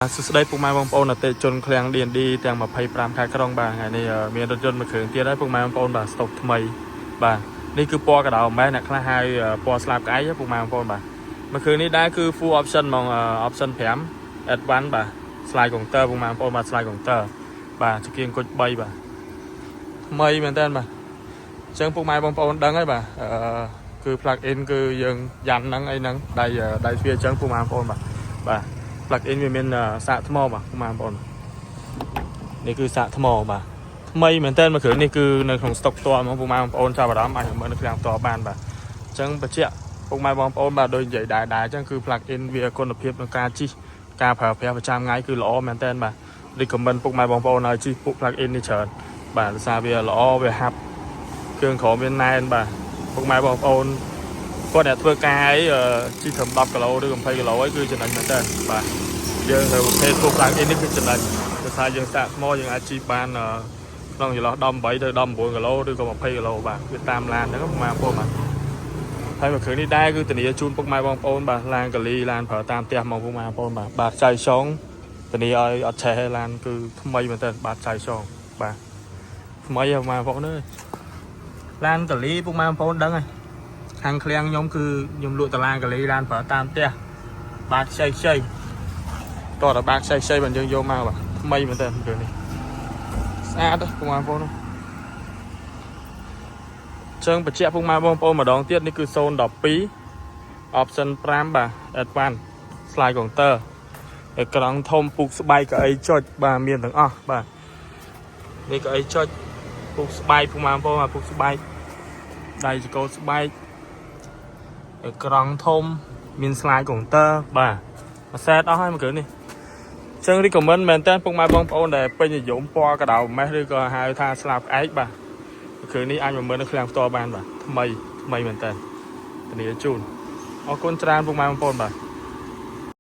សួស្តីពុកម៉ែបងប្អូនអតិថិជនឃ្លាំង D&D ទាំង25ខេត្តក្រុងបាទថ្ងៃនេះមានរថយន្តមួយគ្រឿងទៀតហើយពុកម៉ែបងប្អូនបាទស្តុកថ្មីបាទនេះគឺពណ៌កដោម៉ែអ្នកខ្លះហៅពណ៌ស្លាបក្អែកពុកម៉ែបងប្អូនបាទមួយគ្រឿងនេះដែរគឺ full option ហ្មងoption 5 advance បាទស្លាយកុងទ័រពុកម៉ែបងប្អូនបាទស្លាយកុងទ័របាទចង្គៀងគុជ3បាទថ្មីមែនតើបាទអញ្ចឹងពុកម៉ែបងប្អូនដឹងហើយបាទគឺ plug in គឺយើងយ៉ាន់ហ្នឹងអីហ្នឹងដៃដៃទ្វារអញ្ចឹងពុកម៉ែបងប្អូនបាទបាទ plug in វាមានសាកថ្មបាទពុកម៉ែបងប្អូននេះគឺសាកថ្មបាទថ្មីមែនតើមួយគ្រឿងនេះគឺនៅក្នុងស្តុកផ្ទាល់ហ្មងពុកម៉ែបងប្អូនចាប់អារម្មណ៍អាចមើលនៅឃ្លាំងផ្ទាល់បានបាទអញ្ចឹងបញ្ជាក់ពុកម៉ែបងប្អូនបាទដូចនិយាយដែរដែរអញ្ចឹងគឺ plug in វាគុណភាពក្នុងការជិះការប្រើប្រាស់ប្រចាំថ្ងៃគឺល្អមែនតើបាទ recommend ពុកម៉ែបងប្អូនឲ្យជិះពួក plug in នេះច្រើនបាទដោយសារវាល្អវាហាប់គ្រឿងក្រោមវាណែនបាទពុកម៉ែបងប្អូនគាត់អ្នកធ្វើការអីជិះត្រឹម10គីឡូឬ20គីឡូអីគឺចំណេញមែនតើបាទ យើងនៅប្រភេទពួក plug in នេះគឺចំណេញដោយសារយើងសាកថ្មយើងអាចជិះបានក្នុងចន្លោះ18ទៅ19គីឡូឬក៏20គីឡូបាទវាតាមឡានហ្នឹងប្រហែលបងបាទហើយមួយគ្រឿងនេះដែរគឺធានាជូនពុកម៉ែបងប្អូនបាទឡានកលីឡានប្រើតាមផ្ទះមកពុកម៉ែបងប្អូនបាទបាទចៃចងធានាឲ្យអត់ឆេះទេឡានគឺថ្មីមែនទែនបាទចៃចងបាទថ្មីហ៎បងប្អូនអើយឡានកលីពុកម៉ែបងប្អូនដឹងហើយខាងឃ្លាំងខ្ញុំគឺខ្ញុំលក់តឡានកលីឡានប្រើតាមផ្ទះបាទខ្ចីខ្ចី តោះតែបាក់ខ្ចីខ្ចីបានយើងយកមកបាទថ្មីមែនតើគ្រឿងនេះស្អាតពុកម៉ែបងប្អូនចឹងបញ្ជាក់ពុកម៉ែបងប្អូនម្ដងទៀតនេះគឺ012 option 5បាទ advance ស្លាយកុងទ័រអេក្រង់ធំពុកស្បែកកៅអីចុចបាទមានទាំងអស់បាទនេះកៅអីចុចពុកស្បែកពុកម៉ែបងប្អូនបាទពុកស្បែកដៃចកោស្បែកអេក្រង់ធំមានស្លាយកុងទ័របាទមួយសែតអស់ហើយមួយគ្រឿងនេះ ចឹង recommend មែនតើពុកម៉ែបងប្អូនដែលពេញនិយមពណ៌កដៅម៉េះឬក៏ហៅថាស្លាបក្អែកបាទគ្រឿងនេះអាចមកមើលនៅឃ្លាំងផ្ទាល់បានបាទថ្មីថ្មីមែនតើធានាជូនអរគុណច្រើនពុកម៉ែបងប្អូនបាទ។